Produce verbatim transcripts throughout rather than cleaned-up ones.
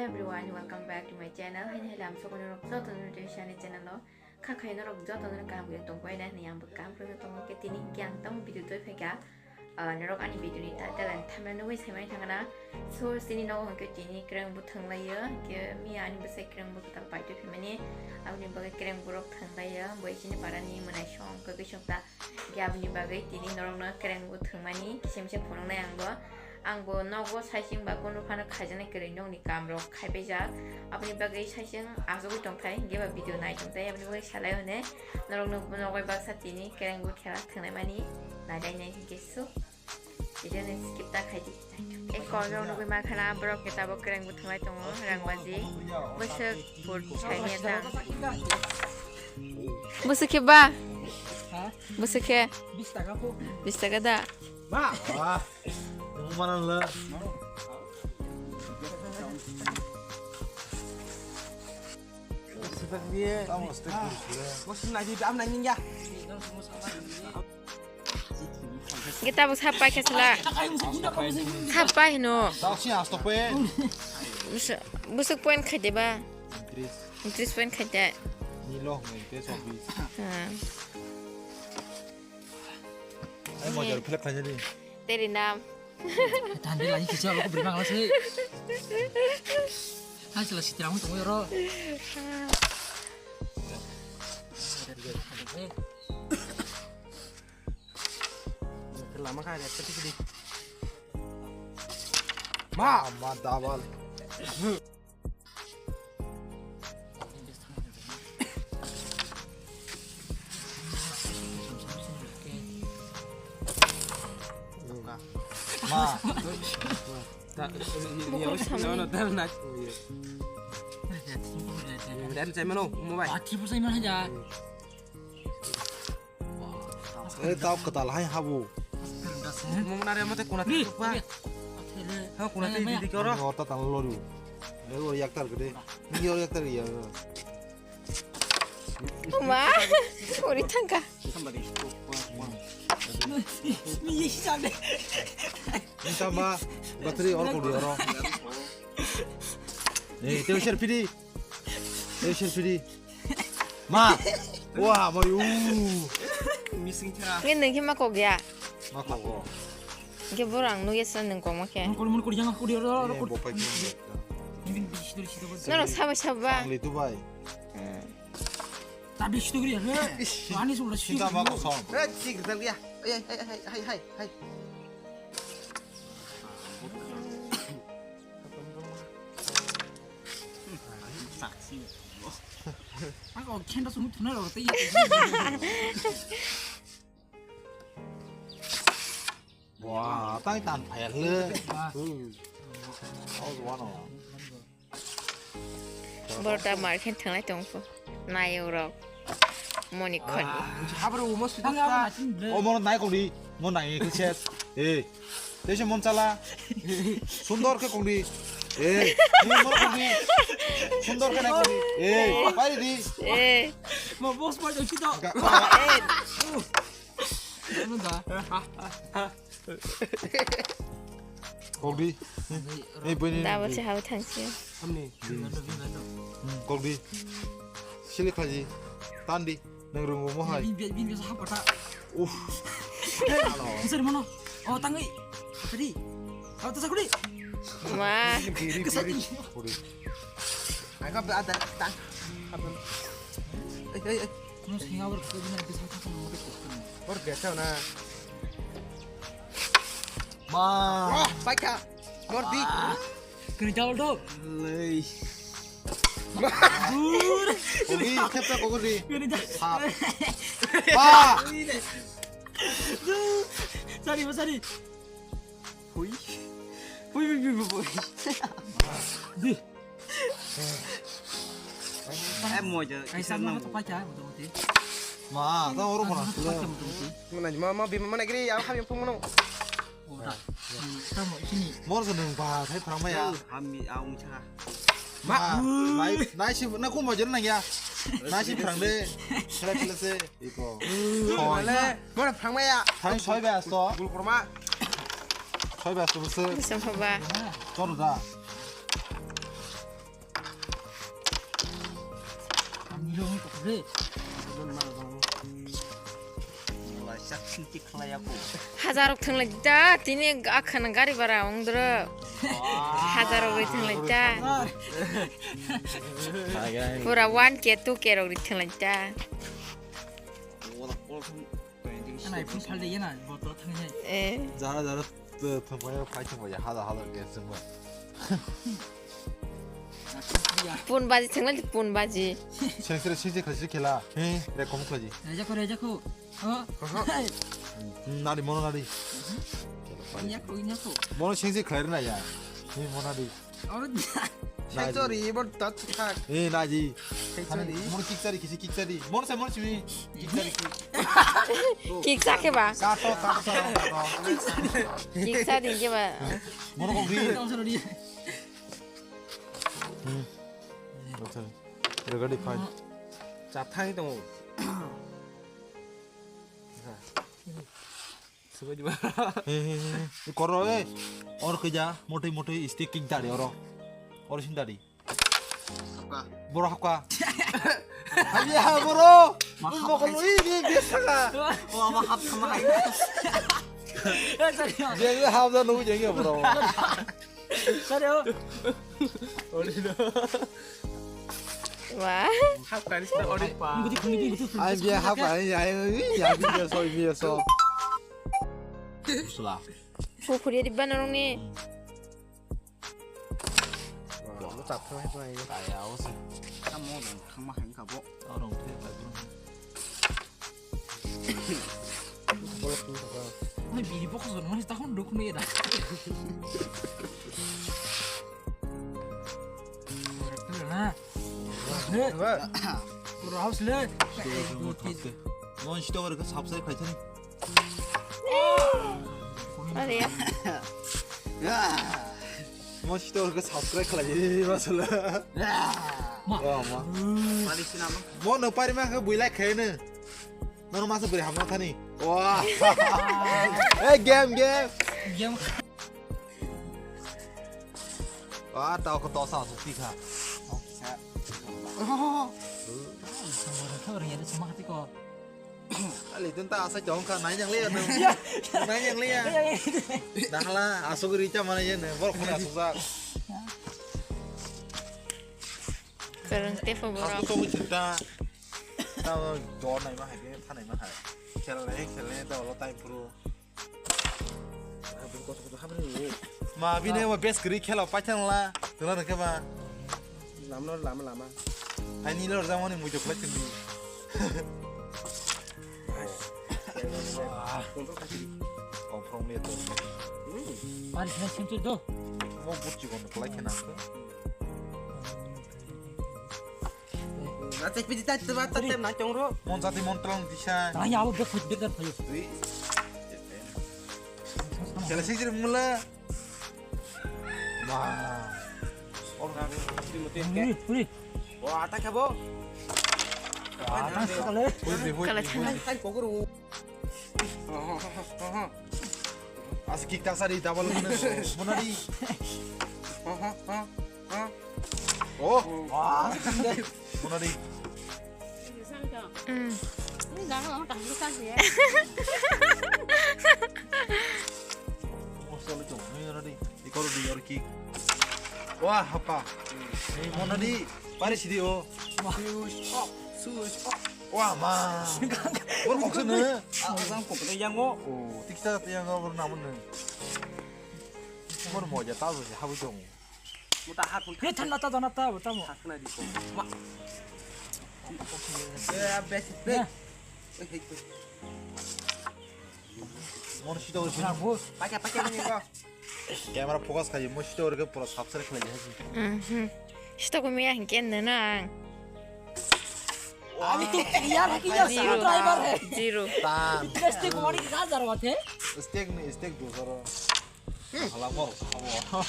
Everyone, welcome back to my channel. Haini hai lam sokoni rok joto no tei sani channel o. Kha khai norok joto no kaham khe tongbai na hwnwi ang bo kaham khe tongo. Khe tini hwnkhe ang tamo video toi phaikha. Ah, norok ani video ni title and thumbnail nugwi sai mani thangna. So, chini nogo hwnkhe tini kereng bo thanglaio. Khe miya ani bwsai kereng bo kwtal paitwi phimani. Aboni bagwi kereng borok thanglaio. Bo chini parani mwnai song kwkwi song ta. Khe aboni bagwi tini norokno kereng bo thwngmani kisa misa phunuknai ang bo. Ang bo nogo saiching ba kunu phano khaijaknai kwrwi nokni kam rok khaipaijak. Aboni bagwi saiching achugwi tongthai, hinkhe ba video nai tongthai. Aboni bagwi salai hwnwi norokno nogo baksa tini kereng bo khela thwngnaimani naidai nai hinkhe su. Video ni skip ta khaidi. Ek kol rok nugwi mankha na borok khe tabuk kereng bo thwnglai tongo rangbaji. Bwswk phur saini tang. Bwswk khe ba? Ha? Bwswk khe? Bis taka po. Bis taka da? Ma! Ah, nung mana le? Sifat dia. Tamo stek. Bos nadi am nanya ya. Kita bus apa khe sala? Sapa hino? Tao si asto pe. Bus bus point khai de ba. Tris. Tris point khai de. Ni lo ngai te so bis. Ha. Ai mo jar philak khai jadi. Teri nam. Tandi lagi kisa lo beri bang lasi. Hai sila sitiramu tunggu ro. Lama kaya, kati kati. Ma, ma, double. Ma. Ta, ya, no, no, no, no. Dan saya mana, mau baik. Ati pun saya mana aja. Eh, tao kwtal hai habu. Mung nare mate kuna ti pa. Ha, kuna ti di koro. Ni orta tan lori. Le ori yaktar gede. Ni ori yaktar ya. Ma, ori thangka. Ni ye sale. Ni ta ma batri or ko oro. Eh, te ser pidi. Te ser pidi. Ma! Wah, ma yu. Missing cha. Nge neng khe ma kok ya. Ma kok o. Nge bor ang nugya sa neng kok ma khe. Mun kori mun kori yang kori ro ro kori. Bo pai kori. Noro sabai sabai. Ang le tu bai. Tabi situ kori ya. Ani sudah situ. Cinta ma kosong. Eh, cik dal ya. Hai hai hai hai hai. Ako kenda sumut thuna ro tei. Wah, tang tan phayal le. Hmm. Awas wano. Borok ta mar khe thwnglai tong pho. Nayok rok. Moni khoni. Habro umo sudok ta. O mono nai kongdi. Mo nai khe ses. Eh. Tese mon chala. Sundor khe kongdi. Eh. Ni mo kongdi. Sundor khe nai kongdi. Eh. Pari di. Eh. Mo boss pa jong sito. Ga- Eh. Ano da? Kokdi. Ei, bini. Double se hau thangsi. Amni. Kokdi. Sili khaji. Tandi. Nang rungu mo hai. Bin bin bin hap kata. Uff. Sir mono. Oh, tangi. Tadi. Oh, tas aku di. Ma. Kesati. Kokdi. Agak ada tang. Apa? Eh, eh, eh. Nung singa bor ko bina bisa ta kono mo ko. Bor biasa na. Ma. Wah, baik ya. Bor di. Kini jawab do. Lei. Dur. Kogi, kepta kogi di. Kini jawab. Ha. Pa. Sari, sari. Hui. Hui, hui, hui, hui. Di. Eh, moja, kaisa isa nang. Pacha, moja, moja. Ma, ta oro mana? Pacha, moja, moja. Mana, ma, ma, bima, mana giri, ya, kami pun mana? Ora. Tamo, sini. Mor sa nang ba, thai phrang ma ya. Kami, aung cha. Ma, nai, nai si, na ko moja nang ya. Nai si phrang de. Khala khala se. Iko. Mole, mole phrang maya. Phrang soi bai asto. Gul korma. Soi bai asto bwswk. Bwswk pha ba. Choro da. Hajarok thwnglai ta tini akhana gari bara wngdoro. Hajarok ri thwnglai ta. Pura one K, two K rok ri thwnglai ta. Ana iphone phal de yana botol thang nai. Eh. Jara jara thangpai phai thangpai hada hada ke sungma. Pun baji thangla pun baji. Sengse sengse khasi khela. He re kom khlaji. Reja ko reja ko. Oh. Nari mono nari. Inya ko inya ko. Mono sengse khlai na ya. He mono nari. Oh, sorry, but touch thak. Eh, naji. Sorry. Mon kick sari, kisi kick sari. Mon se mon simi. Kick sari ki. Kick sa ke ba? Kato, kato, kato. Kick sa din ke ba? Mon ko bi. Sorry. Hmm. Acha. Regadi fine. Cha thang tong. He, he, he, he. Koro, eh. Or kija, motoi, motoi, stick kick dari oro. Oro sin dari. Hapka. Boro hapka. Aja, boro. Mokolo ini biasa ka. Oh, ama hap sama hai. Dia hap dan nunggu jadi boro. Sorry, oh. Wah. Hap kali sih ori pa. Ai, dia hap ai, ai, ai, ya, dia so, dia so. Sula. Pukhuri di ba norong ni. Wah, lu tak thang hai tuh ayo. Kaya aus. Kamu dong, kamu makan kabok. Orang tuh tak. Oi, biri bokso no, ta hon dok no era. Ora, ora. Ora house le. Mon sito ora subscribe khai thani. Are. Mon sito ora subscribe khlai masala. Ma. Wah, ma. Mali sinama. Mon no pari ma ke builai khai ne. Nono masa beri hamna thani. Wah. Eh, game, game. Game. Wah, tau ko tosa asuk tikha. Oh. Sama orang kau orang ada sama hati kau. Ali tun ta asa jong kha nai jang le ya. Nai jang le ya. Dahla asuk richa mana ya ne. Bor khona asuk sa. Karang tepo borok. Aku tuh cinta. Tahu dor nai mah hai, thanai mah hai. Khel nai, khel nai, tahu lo time pro. Habri kotor kotor habri ni. Ma bini ma best kri khela paithang la. Tula reke ba. Lamno lama lama. Hai ni lor jamani mujo khlai tini. Control kasi. Confirm ni to. Mari kena sentuh do. Mo buci kon khlai kena. Na cek pidi tat tebat tat tem na chong ro. Mon jati mon tolong disa. Tanya abo bek khut bek dan phayo. Ui. Kela sik jir mula. Ma. Or na. Uri, uri. Wah, atak ya, Bo. Atak sekali. Hui, hui, hui. Kalah hui. Kan kokoro. As kick ta sari double mana? Mana di? Oh. Wah. Mana di? Hmm. Oh, solo chong. Mana di? Ikoro di or kick. Wah, hapa. Ni mono di, pari sidi o. Wah. Sus, oh, sus, oh. Wah, ma. Bor kok sene. Ah, asam kok te yang o. Oh, tiksa te yang o bor namun ne. Bor moja ta so habu jong. Muta hat pun. He than na ta na ta ta mo. Hat na di ko. Ma. Eh, bes, bes. Eh, hei, hei. Mon sito ori. Pakai, pakai ni ko. Camera focus khai, mo sito ori ke pura subscribe khlai hai. Mhm. Sito ko miya hin ken na ang. Yaar, ki yaar, zero. Driver hai. Zero. Tan. Itne stick mari ka jar wate? Stick ni, stick do sir. Hala mo khabo.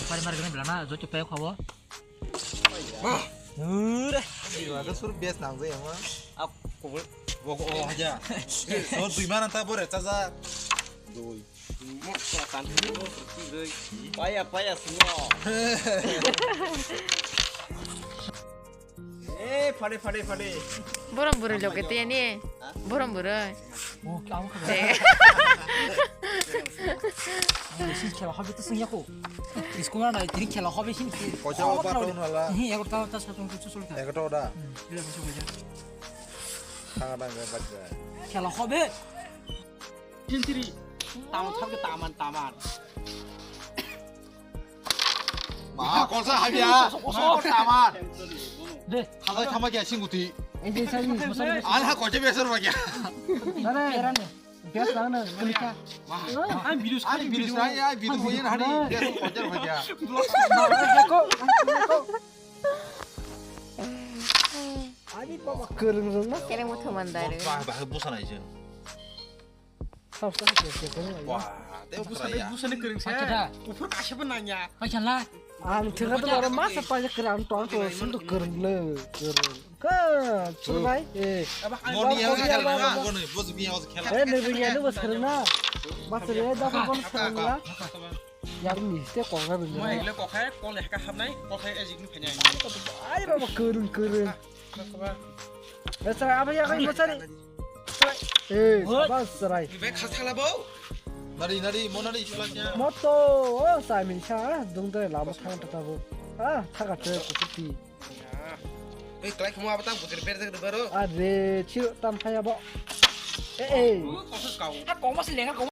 Pari mar gane belana, jo chupai khabo. Ura. Iwa ka sur bes nang zai ama. Ak kubul. Bo ko oh haja. So dui mana ta bore chaja. Dui. Mo sa tan mo roi. Paya paya sino. Eh, phade, phade, phade. Borom burui loke te ni. Borom burui. Oh, kamu khe. Sini khela hobe to sungya ko. School na tini khela hobe sini. Kocha oba to nala. Hi, ego ta ta sa tong chu sul ka. Ego to da. Bila ko chu. Khana ga bajra. Khela hobe. Sintiri. Taman thar ke taman, taman. Ma, kolsa habia. Kolsa, kolsa. Taman. De. Thalai thama kya singguti. Ei de sai ni, mosari. Ana koche besar bagya. Dare, erane. Gas lang na, kulikha. Ma. Ani virus, ani virus na, ya virus mo yen hari. Gas koche bagya. Deko, deko. Ani baba kereng reng na. Kereng mo thoman dare. Ba, ba, busa nai je. Wah, tei busane, busane kereng se. Pacha da. Ufur kase ba nanya. Pacha la. Ang tengah tu baru masa pacha kereng, ang tuang tu sini tu kereng le, kereng. Ke, suruh bai. Eh. Moni ya, kereng na, moni, bos biya, kereng. Eh, ni biya ni bos kereng na. Bas re, dah pun kereng la. Yar ni ste kong na biya. Mai le kokhe, kol heka hamnai, kokhe ejik ni phanya. Ai baba kereng, kereng. Eh, sarai, apa ya, kai, sarai. Eh, sabar, sarai. Bek khas thala bo. Nari, nari, mo nari, chula kya. Moto, oh, sai min sa, ah, dung dai lama thang ta ta bo. Ah, thaga te, kukuti. Eh, kelai khamo apa tam kutir ber ber ro. Are, chiro tam phaya bo. Eh, eh. Kau kau. Ah, kau masih lenga kau.